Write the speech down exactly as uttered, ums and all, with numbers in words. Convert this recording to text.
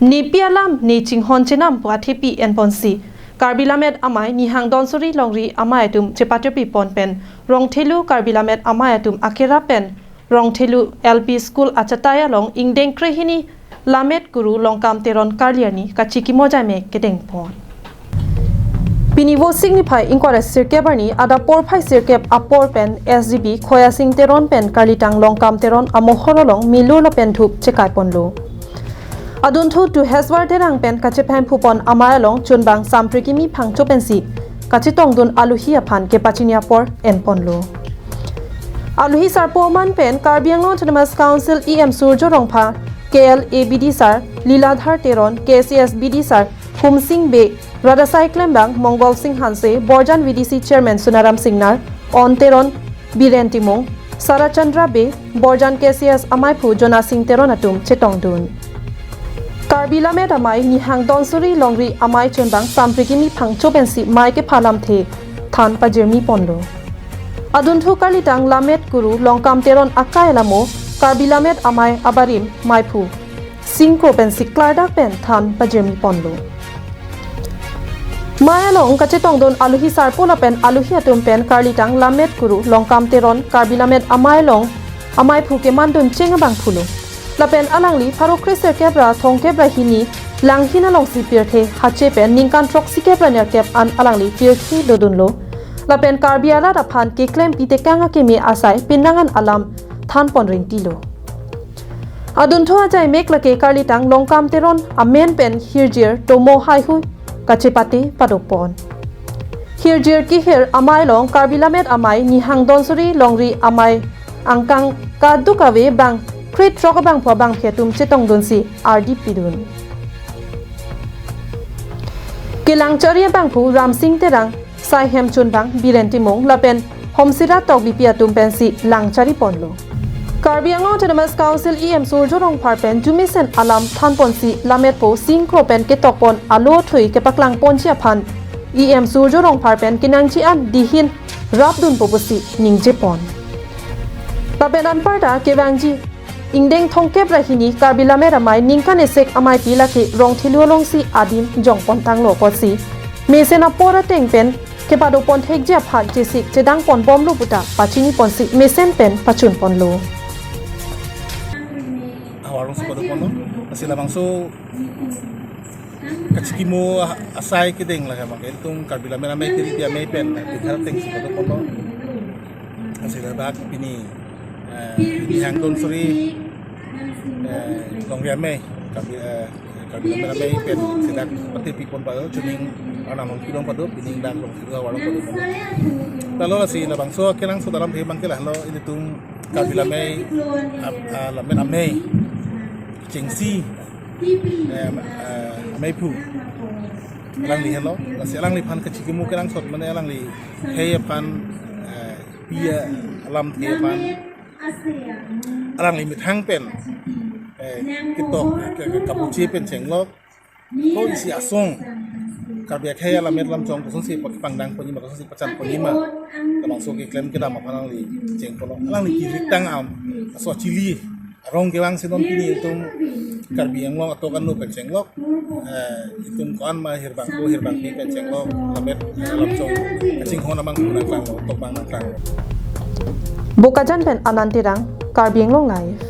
Nepi alam ne chinghon chenam pu athepi enponsi Karbi Lammet Amei Nihang Donsuri Longri Amei atum chepatirpi pon pen Rongthelu Karbi Lammet Amei atum akerap pen Rongthelu L P School achatai along ingdeng krehini Lammet Kuru Longkam Teron karli arni kachikimo ajaimek kedeng pon. Pini Vosik niphai ingkoi ra sirkep arni adap porphai sirkep apor pen S D B Khoyasing Teron pen karlitang Longkam Teron amohor along milur lapen dhup chekai ponlo. Adunthu Tuheswar Terang pen kachephem phupon amei along chunbang Samprikimi Phangcho pensi kachetongdun alohi aphan kepachini apor enponlo. Alohi sarpo aman pen Karbi Anglong Autonomous Council E M Surjo Rongphar, K L A B D sir Liladhar Teron, K C S B D sir Humsing Bey, Radasai Klembang, Mongol Sing Hanse, Borjan V D C Chairman Sunaram Singnar, On Teron, Biren Timung, Sarachandra Bey, Borjan K C S amaiphu Jona Sing Teron atum chetongdun. Karbi Lammet Amei Nihang Donsuri Longri Amei chunbang Samprikimi Phangcho pensi mei kepha lamthe than pajirmi ponlo. Adunthu karlitang Lammet Kuru Longkam Teron akai alamo Karbi Lammet Amei abarim meiphu singkro pensi klardak pen than pajirmi ponlo. Mei along kachetongdun alohi sarpo lapen alohi atum pen karlitang Lammet Kuru Longkam Teron Karbi Lammet Amei along ameiphu kemandun cheng abangphulo. Lapen alangli pharo kre sirkep ra thomkep ra hini Langhin alongsi pirthe hache pen ningkan throksikep ra nerkep an alangli pirthe dodunlo. Lapen Karbi arat aphan keklem pitekang akeme asai pinangan alam than pon ringtilo. Adunthu ajaimek lake karlitang Longkam Teron amen pen hirjir tomo haihui kachepate padopon. Hirjir kehir amei along Karbi Lammet Amei Nihang Donsuri Longri Amei angkang kaduk ave bang krethrok abangphu abangphi atum chetongdunsi ardi pidun. Kelangchari abangphu Ramsing Terang, saihem chunbang Biren Timung lapen Homsira Tokbipi atum pensi langchari ponlo. Karbi Anglong Autonomous Council E M Surjo Rongphar pen jumesen alam than ponsi Lammetpo singkro pen ketok pon alo thui kepaklang ponji aphan E M Surjo Rongphar pen kenangji an dihin rapdunpo pusi ningje pon. Lapen anparta kevangji ingdeng thomkep ra hini Karbi Lammet Amei ningkan esek ameipi lake Rongthelu alongsi adim jong pon tanglo apotsi mesen apor ateng pen kepado pon thekji aphan chesik chedang pon bomlo puta pachini ponsi mesen pen pachun ponlo. Havar alongsi pado ponlo. Lasi labangso kachikimo asai kedeng lake abang ke itum Karbi Lammet Amei tiri pi amei pen Bihar atengsi pado ponlo. Lasi labak pini eh, Nihang Donsuri eh, Longri Amei Karbi eh, Karbi Lammet Amei pen sidak patirpi pon pado chuning arnam along pidong pado pining dak along sidak warong pado pado. Lalo lasi labangso kenangsot alamthe abang ke lahelo ilitum Karbi Lammet ap- ah, Lammet Amei chengsi eh, eh, ameiphu alangli helo. Lasi alangliphan kachikimo kenangsot mane alangli khei aphan eh, pi alamthe aphan alangli methang pen eh, ketok ke- ke- kapuche pen chenglok ko isi asong Karbi akhei alammet lamchong kosonsi pangdang ponji ma kosonsi pachan ponji ma labangso keklem kedam aphan alangli cheng ponlo. Alangli kiriktang am aso chili arong kevang si non pini itum Karbi Anglong atok anlo pen chenglok eh, itum ko-an ma hirbang ko hirbang pi pen chenglok lammet eh, lamchong kachinghon abang nangklanglo tok abang nangklanglo. Bokajan pen Anand Terang, Karbi Anglong Live.